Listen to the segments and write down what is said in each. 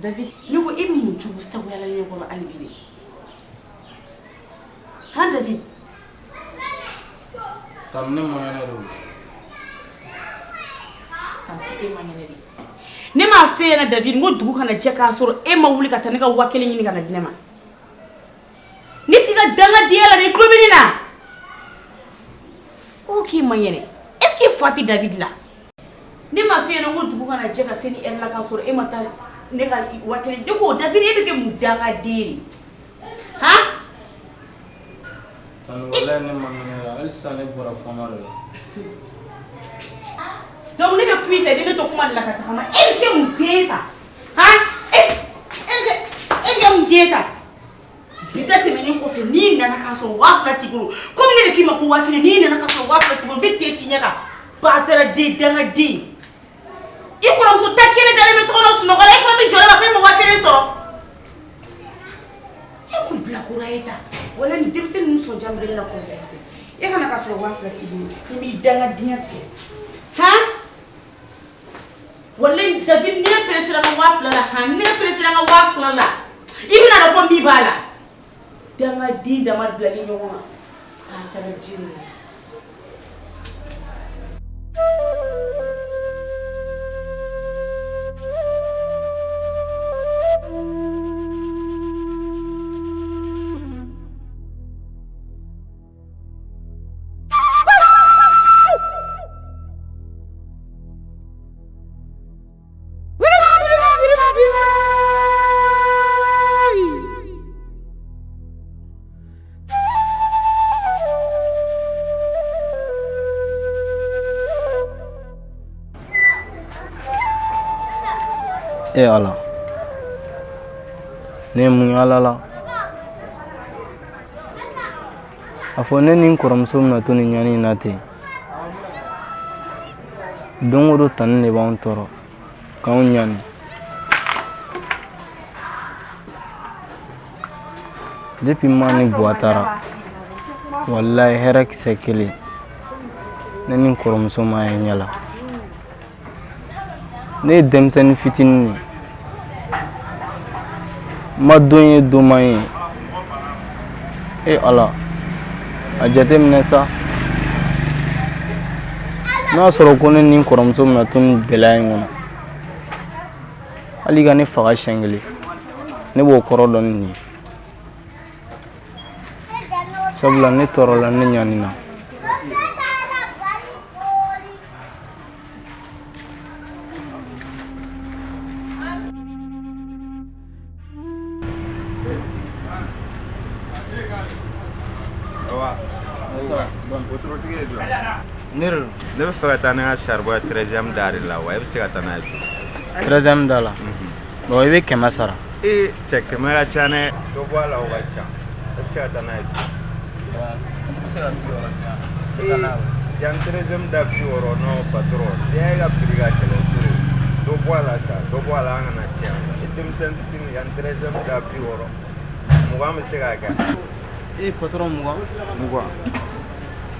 David, ne ko e bɛ mun jugu sagoya la ne kɔrɔ hali bi de? Han David? Tani ne man kɛnɛ de o. Tanti e man kɛnɛ de. Ne m'a f'e ɲɛna David, n ko dugu kana jɛ k'a sɔrɔ e ma wuli ka taa ne ka 1000 ɲini ka na di ne ma. Ne t'i ka dangadenya la dɛ, i tulo bɛ ne na. Ko k'i man kɛnɛ. Est ce que fa tɛ David la? Ne m'a f'e ɲɛna n ko dugu kana jɛ ka se nin heure la k'a sɔrɔ e ma taa ne ka 1000. Ne ko David, e bɛ kɛ mun dangaden de ye? Han? Tani walayi ne man kɛnɛ la, hali sisan ne bɔra fɔɔnɔ de la. Donc ne bɛ kuma i fɛ, i bɛ ne to kuma de la ka tagama. E bɛ kɛ mun den ye tan? Han? E bɛ kɛ mun den ye tan? Bi ta tɛmɛnen kɔfɛ, n'i nana k'a sɔrɔ 2000 t'i bolo, komi ne de k'i ma ko 1000, n'i nana k'a sɔrɔ 2000 t'i bolo, n bɛ ten ci ɲɛ kan. Batara den, dangaden. I kɔrɔmuso ta tiɲɛnen dalen bɛ so kɔnɔ sunɔgɔ la, e fana bɛ jɔ ne ma ko e ma 1000 sɔrɔ. E mun bilakoro ye tan? Wala ni denmisɛnnin ninnu sɔnja min bɛ ne la kɔrɔ tɛ. E kana k'a sɔrɔ 2000 t'i bolo, n b'i dangadenya tigɛ. Han? Walayi David, ni ne peresera n ka 2000 la, han, ni ne peresera n ka 2000 la, i bɛna dɔn ko min b'a la. Dangaden dama bilali ɲɔgɔn kan. Batara den ninnu. E Ala, ne ye mun Ala la? A fɔ ne ni n kɔrɔmuso bɛna to nin ɲani in na ten. Don o don tani de b'anw tɔɔrɔ k'anw ɲani. Depuis ma ni Buwa taara, walayi hɛrɛ kisɛ kelen ne ni n kɔrɔmuso m'a ye ɲɛ la. Ne ye denmisɛnnin fitinin de ye, n ma don ye don ma ye. E Ala, a jateminɛ sa, n'a y'a sɔrɔ ko ne ni n kɔrɔmuso bɛna to nin gɛlɛya in kɔnɔ, hali i ka ne faga siɲɛ kelen, ne b'o kɔrɔ dɔn ni nin ye, sabula ne tɔɔrɔla, ne ɲanina. Ne ne bɛ fɛ ka taa ne ka charbon ye 13e da de la wa e bɛ se ka taa n'a ye jɔ 13e da la, bon, i bɛ 100 sara. Ee cɛ, 100 ka ca dɛ, dɔ bɔ a la, o ka ca. E bɛ se ka taa n'a ye jɔ? I bɛ se ka 60 di yan, i bɛ taa n'a ye. Yan 13e da 60? Non patron, n'i y'a ka prix ka gɛlɛn trop, dɔ bɔ a la sa, dɔ bɔ a la, an kana tiɲɛ. I denmisɛnnin fitinin, yan 13e da 60, 20 bɛ se k'a kɛ. E patron, 20? 20.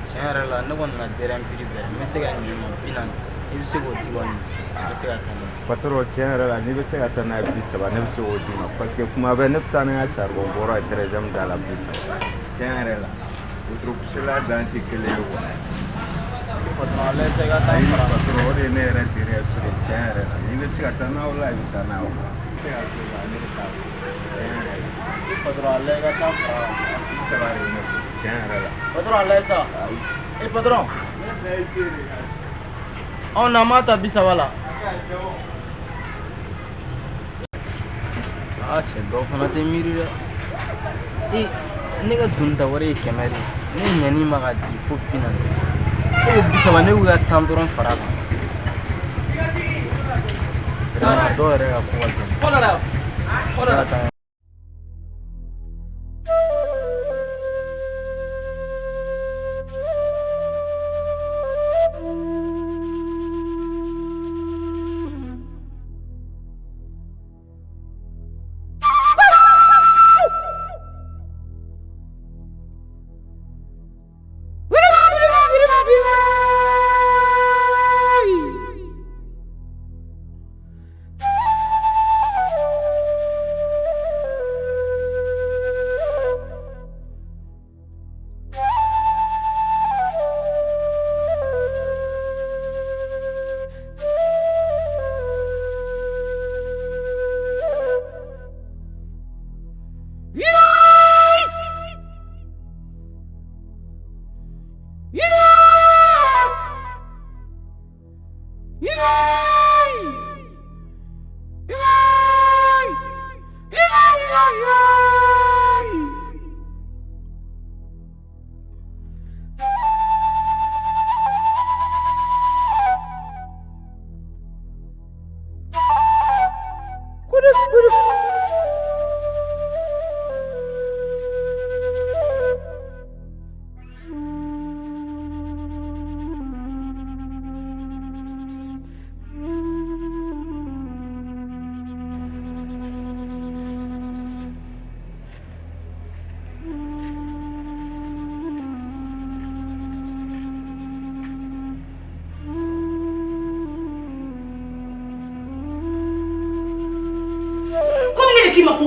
Tiɲɛ yɛrɛ la, ne kɔni na dɛrɛn prix bɛɛ, n bɛ se ka ɲɛ i ma 40, i bɛ se k'o di kɔni, i bɛ se ka taa n'a ye. Patron, tiɲɛ yɛrɛ la, n'i bɛ se ka taa n'a ye 30, ne bɛ se k'o d'i ma, parce que kuma bɛɛ ne bɛ taa ne ka charbon bɔrɔ ye 13e da la 30. Tiɲɛ yɛrɛ la, wotoro dan tɛ kelen ye quoi. Patron, a lajɛ i ka taa Ayi fara. Patron, o de ye ne yɛrɛ terikɛ feere. Tiɲɛ yɛrɛ la, n'i bɛ se ka taa n'a o la, i bɛ taa n'a o la. I bɛ se ka to la, ne bɛ taa, tiɲɛ yɛrɛ la. Patron, a lajɛ i ka taa fara. 30 de ye ne bolo, tiɲɛ yɛrɛ la. Patron, a lajɛ sa. E patron. Ne bɛɛ ye se de ka. Anw n'an m'a ta 30 la. Aa cɛ, dɔw fana tɛ miiri dɛ. E, ne ka doni ta wari ye 100 de ye, ne ɲɛni ma ka jigin fo 40, e ko 30, ne ko ka 10 dɔrɔn fara a kan. Vraiment, dɔw yɛrɛ ka ko ka gɛlɛn. Ne ka taa.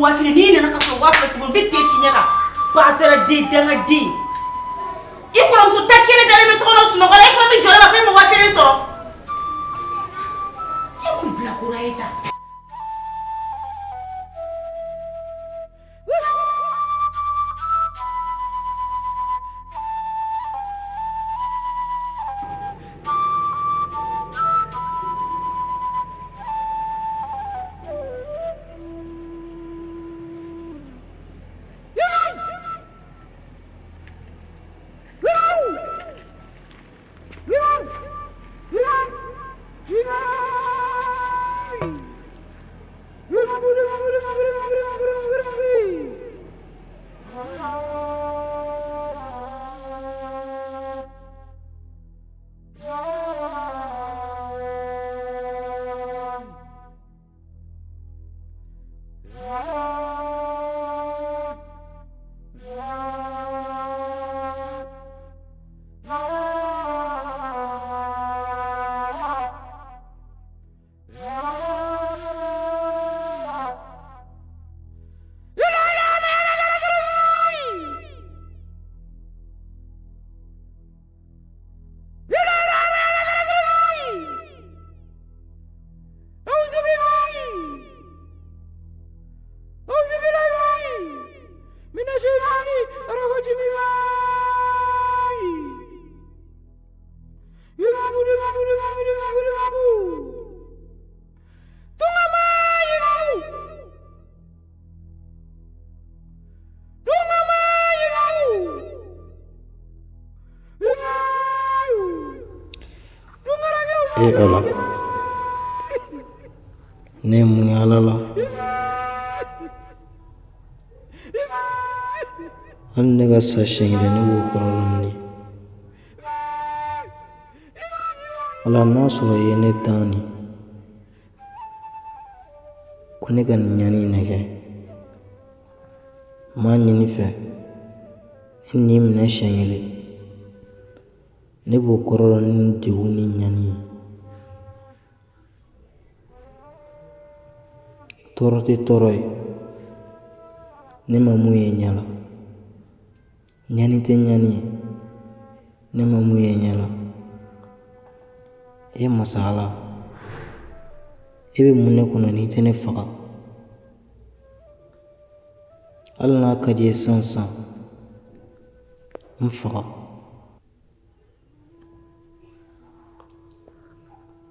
5000 n'i nana ka sɔrɔ 2000 t'i bolo n bɛ ten ci ɲɛ kan. Batara den dangaden. I kɔrɔmuso ta tiɲɛnen dalen bɛ so kɔnɔ sunɔgɔ la, e fana bɛ jɔ ne ma ko e ma 5000 sɔrɔ. E mun bilakoro ye tan? E Ala, ne ye mun kɛ Ala la? Hali ne ka sa siɲɛ kelen ne b'o kɔrɔ dɔn ne. Ala n'a sɔrɔ i ye ne dan nin ko ne ka nin ɲani in de kɛ, n b'a ɲini i fɛ i nin minɛ siɲɛ kelen. Ne b'o kɔrɔ dɔn ni degun ni ɲani ye. Tɔɔrɔ tɛ tɔɔrɔ ye, ne ma mun ye ɲɛ la. Ɲani tɛ ɲani ye, ne ma mun ye ɲɛ la. E masa Ala, e bɛ mun ne kɔnɔ n'i tɛ ne faga? Hali n'a ka di i ye sisan sisan, n faga.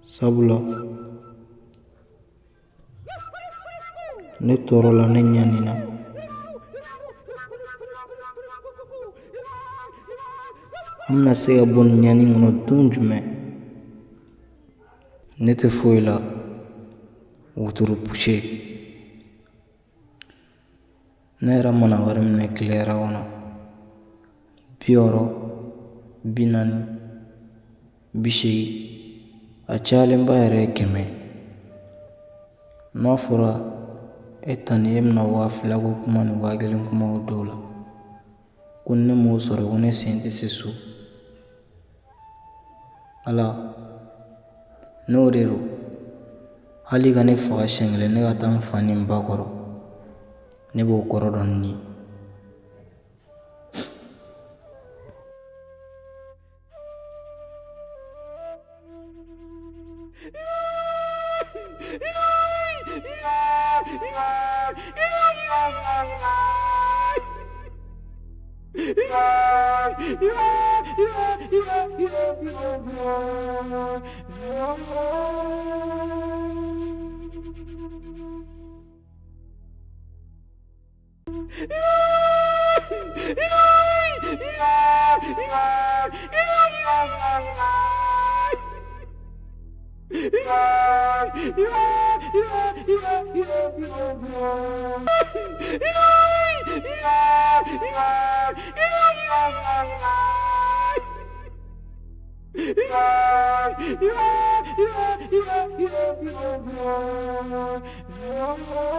Sabula ne tɔɔrɔla, ne ɲanina. An bɛna se ka bɔ nin ɲani kɔnɔ don jumɛn? Ne tɛ foyi la, wotoro puse. Ne yɛrɛ mana wari minɛ tile yɛrɛ kɔnɔ, 60, 40, 80, a cayalenba yɛrɛ ye 100. N'a fɔra e ta ni e bɛna 2000 ko kuma ni 1000 kumaw dɔw la, ko ni ne m'o sɔrɔ ko ne sen tɛ se so. Ala, n'o de don, hali ka ne faga siɲɛ kelen ne ka taa n fa ni n ba kɔrɔ, ne b'o kɔrɔ dɔn ni.